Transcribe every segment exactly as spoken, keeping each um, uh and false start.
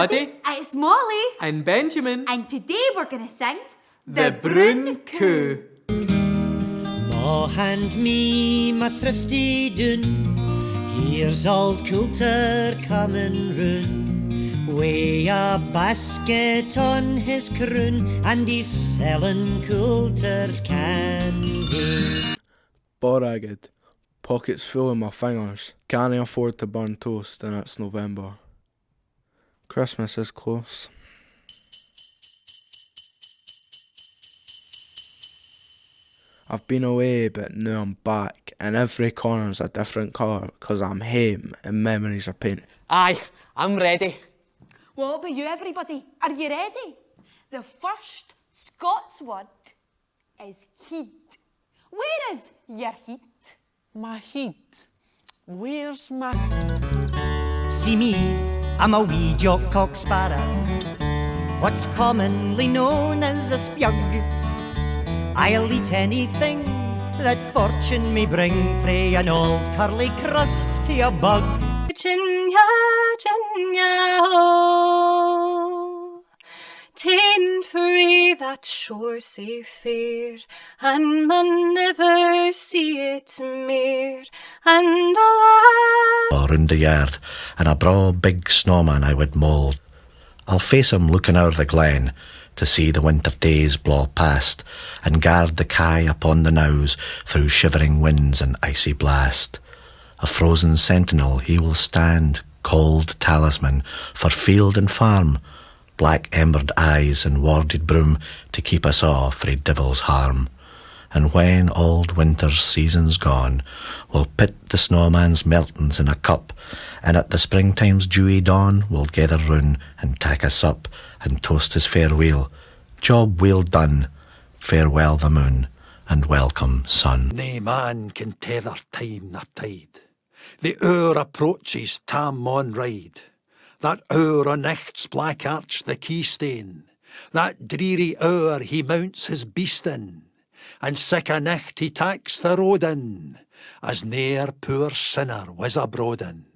Eddie. It's Molly. And Benjamin. And today we're gonna sing The Broon Coo. Ma hand me my thrifty doon, here's auld Coulter comin roon, wi a basket on his croon, and he's sellin Coulter's candy. Borraged, pockets full o my fingers, cannae afford to burn toast and it's November. Christmas is close. I've been away but noo I'm back, and every corner's a different colour, cause I'm hame and memories are painted. Aye, I'm ready. What aboot you, everybody? Are you ready? The first Scots word is heid. Where is your heid? My heid? Where's my... See me, I'm a wee jock cock sparrow, what's commonly known as a spiug. I'll eat anything that fortune may bring, frae an auld curly crust to a bug. Virginia, Virginia, oh. Ta'en frae that shore sae fair, and maun never see it mair, and a lad. Or roond the yard, and a braw big snowman I would mould. I'll face him looking ower the glen, to see the winter days blaw past, and guard the kye upon the knowes through shivering winds and icy blast. A frozen sentinel he will stand, cold talisman for field and farm, black embered eyes and warded broom to keep us a' frae divil's harm. And when auld winter's season's gone, we'll pit the snowman's meltins in a cup, and at the springtime's dewy dawn we'll gaither roon and tak a sup and toast his fareweel. Job weel done, farewell the moon, and welcome sun. Nae man can tether time nor tide. The hour approaches Tam maun ride. That hour o nicht's black arch the quaystane. That dreary hour he mounts his beast in, and sic a nicht he taks the road in, as ne'er poor sinner wis abroad in.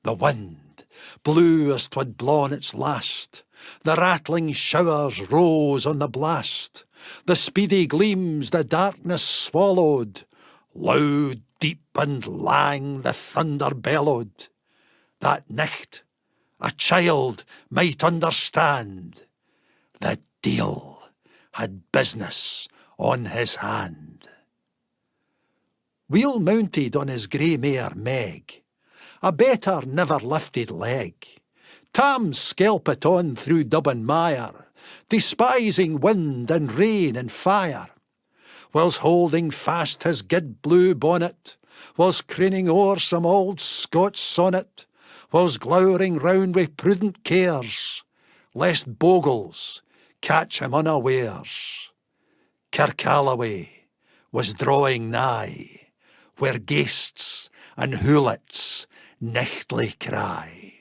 The wind blew as 'twad blawn its last, the rattling showers rose on the blast, the speedy gleams the darkness swallowed, loud, deep and lang the thunder bellowed. That nicht a child might understand, the deil had business on his hand. Weel mounted on his grey mare Meg, a better never lifted leg, Tam skelpit on through dub and mire, despising wind and rain and fire, whiles hauding fast his guid blue bonnet, whiles craning ower some auld Scots sonnet, whiles glowering round wi prudent cares, lest bogles catch him unawares. Kirkalloway wis drawing nigh, where ghasts and hoolits nichtly cry.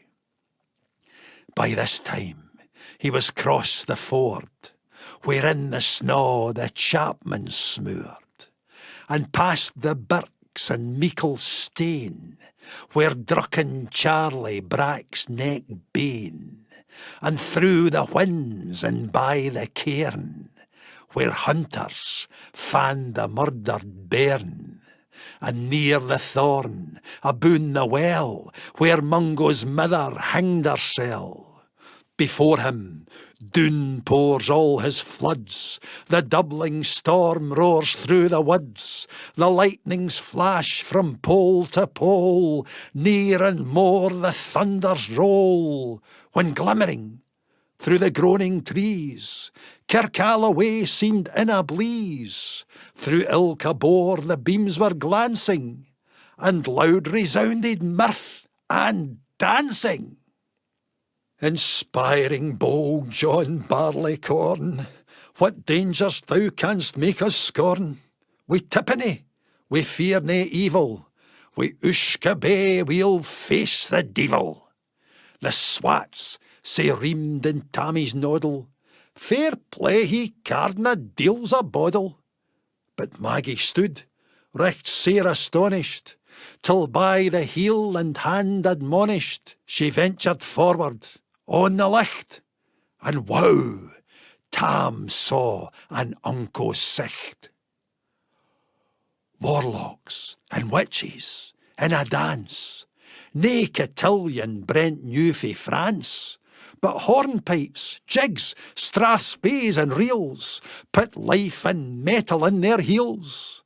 By this time he wis cross the ford, where in the snaw the chapmen smoored, and past the birks and meikle stane, where drucken Charlie braks neck bane, and through the whins and by the cairn, where hunters fan the murdered bairn, and near the thorn, abune the well, where Mungo's mither hanged hersel. Before him, doon pours all his floods, the doubling storm roars through the woods, the lightnings flash from pole to pole, near and more the thunders roll, when glimmering through the groaning trees, Kirkalloway seemed in a bleeze. Through ilka bore the beams were glancing, and loud resounded mirth and dancing. Inspiring bold John Barleycorn, what dangers thou canst make us scorn. Wi tippenny we fear nae evil, wi Uisgebay we'll face the deevil. The swats sae reamed in Tammy's noddle, fair play he cardna deils a boddle. But Maggie stood, richt sair astonished, till by the heel and hand admonished, she ventured forward on the licht, and wow, Tam saw an unco sicht. Warlocks and witches in a dance, nae cotillion brent new fae France, but hornpipes, jigs, strathspeys and reels pit life and mettle in their heels.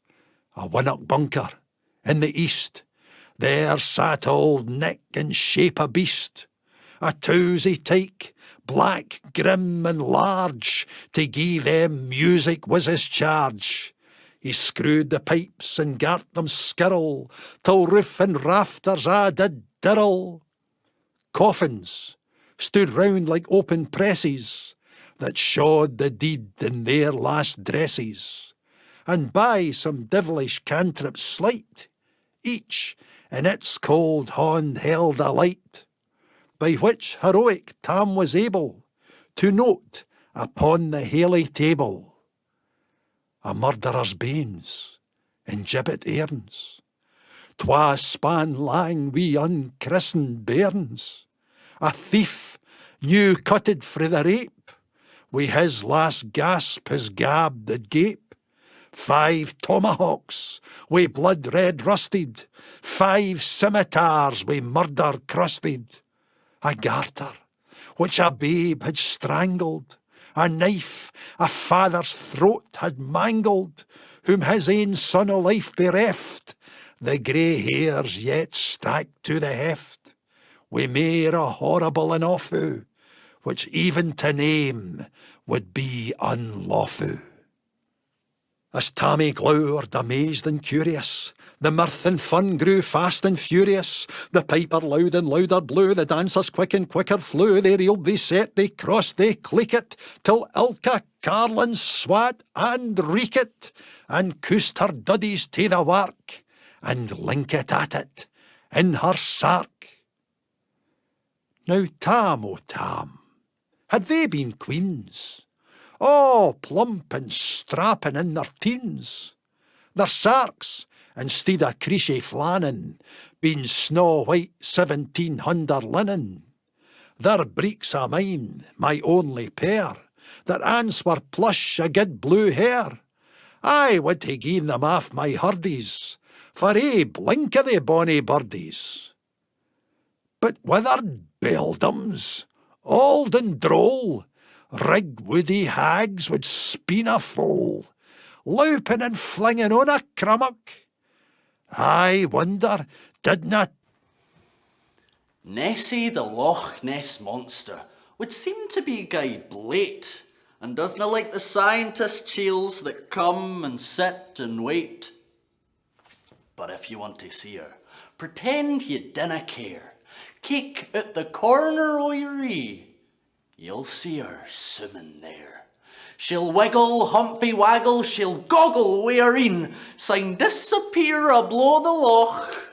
A winnock bunker in the east, there sat auld Nick in shape o beast, a towsie tyke, black, grim and large, to gie them music was his charge. He screwed the pipes and gart them skirl, till roof and rafters a' did dirl. Coffins stood round like open presses that shawed the deid in their last dresses, and by some divilish cantrip slight, each in its cauld haun held a light, by which heroic Tam was able to note upon the haily table a murderer's banes and gibbet airns, twa span lang wi unchrist'ned bairns, a thief new cutted frae the rape, wi his last gasp his gab did gape, five tomahawks wi blood red rusted, five scimitars wi murder crusted, a garter which a babe had strangled, a knife a father's throat had mangled, whom his ain son o life bereft, the grey hairs yet stack to the heft, wi mair a horrible an awfu, which even to name would be unlawfu. As Tammie glowered, amazed and curious, the mirth and fun grew fast and furious. The piper loud and louder blew, the dancers quick and quicker flew. They reeled, they set, they crossed, they cleekit, till ilka carlin swat and reekit, and coosed her duddies tae the wark, and linkit at it in her sark. Now Tam, oh Tam, had they been queens, oh, plump and strappin in their teens, their sarks, instead o creeshie flannen, been snaw white seventeen hunder linen, their breeks o mine, my only pair, their aunts were plush o guid blue hair, I wad hae gien them aff my hurdies, for ae blink o they bonny birdies. But withered beldams, auld and droll, rig woody hags wid speen a foal, loupen and flingin on a crummock. I wonder didna Nessie the Loch Ness Monster would seem to be gey blate, and doesna like the scientist chiels that come and sit and wait. But if you want to see her, pretend you dinna care. Keek at the corner o your ee, you'll see her swimming there. She'll wiggle, humpy waggle, she'll goggle wi her een, syne disappear ablow the loch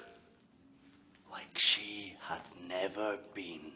like she had never been.